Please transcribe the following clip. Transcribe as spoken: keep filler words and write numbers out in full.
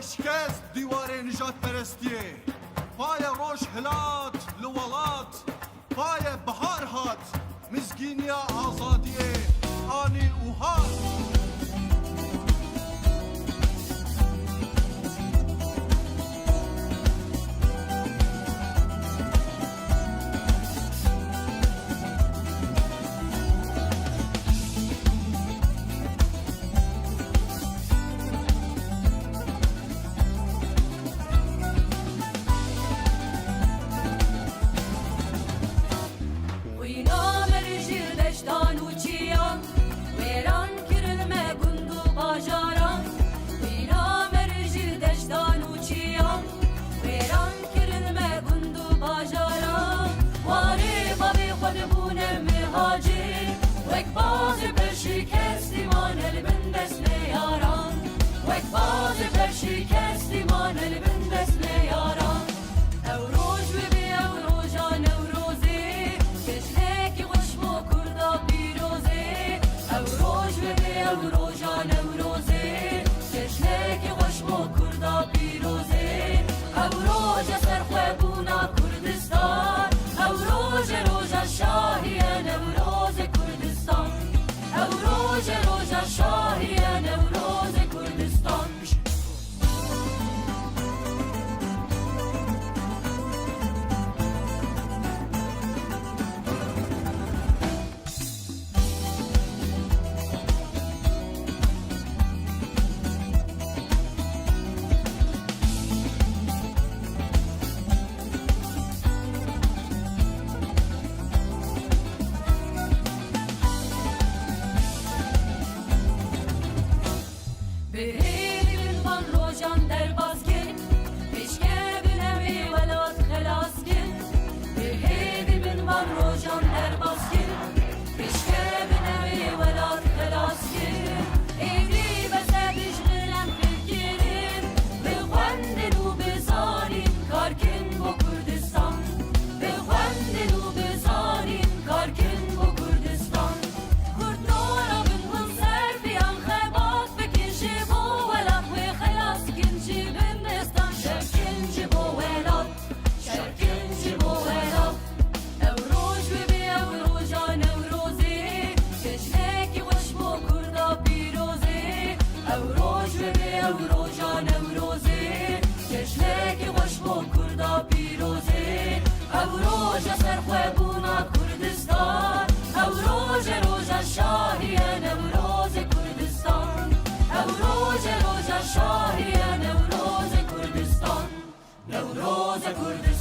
Şikest dîwarê nijadperestîye. Paye roj hilat li welat. Paye bihar hat. Mizgînîya azadîye anî û hat. Xwîna merî ji deştan û çiyan, wêran kirin me gund û bajaran. Xwîna merî ji deştan û çiyan, wêran kirin me gund û bajaran. Warê bavê xwe dibûne mihacir, wek bazê perşîkestî mane li bin dest nêyaran. Wek bazê perşîkestî mane li bin dest nêyaran. Ew roj wê bê ew roja Newrozê, cejnekî xweş bo kurda pîrozê. Ew roj wê bê ew roja Newrozê, cejnekî xweş bo kurda pîrozê. Ew roje serxwebûna Kurdistan, ew roje roja şahî ye Newrozê Kurdistan. Ew roje roja şahî ye Newrozê Kurdistan. Bi hêdî bin van rojan derbas kin, pêşkevin ew ê welat xelas kin. Bi hêdî bin van rojan derbas kin, pêşkevin ew ê welat xelas kin. Êdî bes e dijmin em fikirîn, bixwendin û bizanîn, kar kin bo Kurdistan. Bixwendin û bizanîn, kar kin bo Kurdistan. Kurd dora bin hûn ser piyan xebat bikin, ji bo welat wê xelas kin, ji bin destan şer kin ji bo welat, şer kin ji bo welat. Ew roj wê bê ew roja Newrozê, cejnekî xweş bo kurda pîrozê. Ew roj wê bê ew roja Newrozê, cejnekî xweş bo kurda pîrozê. Ew roje serxwebûna Kurdistan, ew roje roja şahî ye Newrozê Kurdistan. Ew roje roja şahî ye Newrozê Kurdistan. Newroze Kurdistan.